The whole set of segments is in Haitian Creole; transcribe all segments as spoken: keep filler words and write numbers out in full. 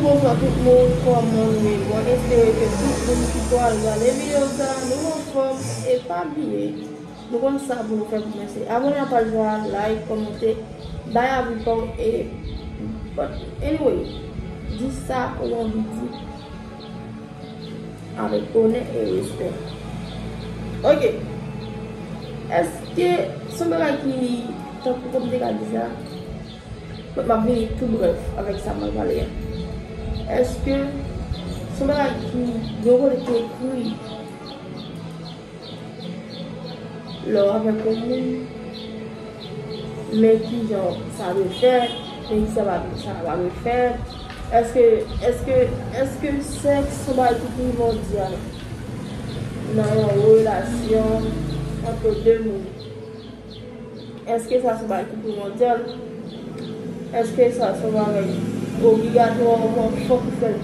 Bonswa tout moun, kòman nou ye? Mwen espere ke tout moun ki pral gade videyo sa, nou anfòm. E pa bliye, nou konn sa pou nou fè pou mwen, se abòne ak paj la, like, kòmante, bay avi pa w e, but anyway, di sa ou anvi di avèk onè e respè. Ok. Èske se yon bagay ki, tankou kòm te ka di sa, m ap vini tou brèf avèk sa m ap pale a. Èske se yon bagay ki gen yon kote ki ekri lè w avèk yon moun, men kijan sa dwe fèt, men kisa pa, sa pa dwe fèt? Èske, èske, èske sèks se yon bagay ki primòdyal nan yon relasyon ant de moun? Èske sa se yon bagay ki primòdyal? Èske sa se yon bagay obligatwa, ou fòk ou fè l?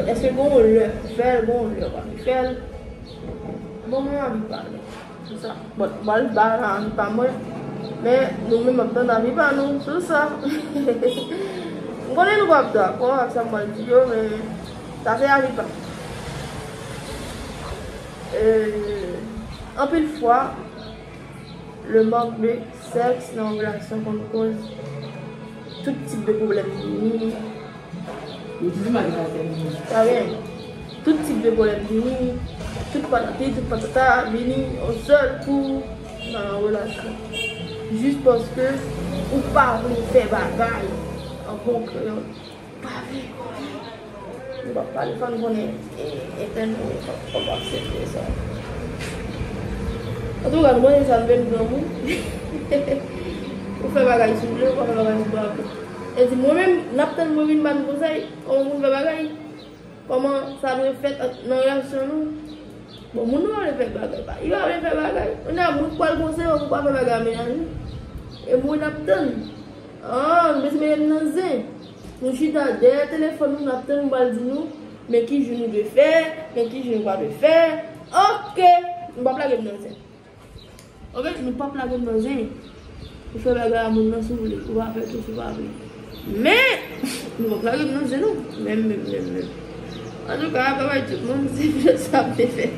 Èske gen yon lè pou fè l, gen yon lè ou pa pou fè l? Bon, mwen anvi pale sou sa. Bon, m pral ba avi pa mwen, men nou menm ap tann avi pa nou sou sa. M konnen nou p ap dakò ak sa m pral di yo, men sa se avi pa m. Euh, anpil fwa, le manque de sexe nan yon relasyon konn koz tout tip de pwoblèm vini. Yo toujou maltraté moun. Sa gen tout tip de pwoblèm vini, tout patati, tout patata vini yon sèl kou nan yon relasyon. Jis paske ou pa vle fè bagay an bon kreyòl. Pa vle konnen. Nou p ap pale fò n konnen, e, entènèt, fò, fò n aksepte sa. Antouka, nou panse sa nou vin granmoun. Ou fè bagay si w vle, ou pa fè bagay si w pa vle. E di, mwen menm, n ap tann mwen vin ba nou konsèy, kòman pou n fè bagay, kòman sa dwe fèt ant, nan relasyon nou. Bon, moun nou pa vle fè bagay, pa, li pa vle fè bagay. Kounye a, mwen k pral konseye w pou w pa fè bagay a mennaj ou. E mwen n ap tann. Ah, nou bezwen mete m nan zen. Nou chita dèyè telefòn nou, n ap tann nou pral di nou, men ki jou nou dwe fè, men ki jou nou pa dwe fè. Ok, nou p ap lage m nan zen. Ok, nou p ap lage m nan zen. Ou fè bagay a moun nan si w vle, ou pa fè tou si w pa vle. Men, nou p ap lage m nan zen non. Menm, menm, menm, menm. Antouka, babay tout moun, se videyo sa m te fè.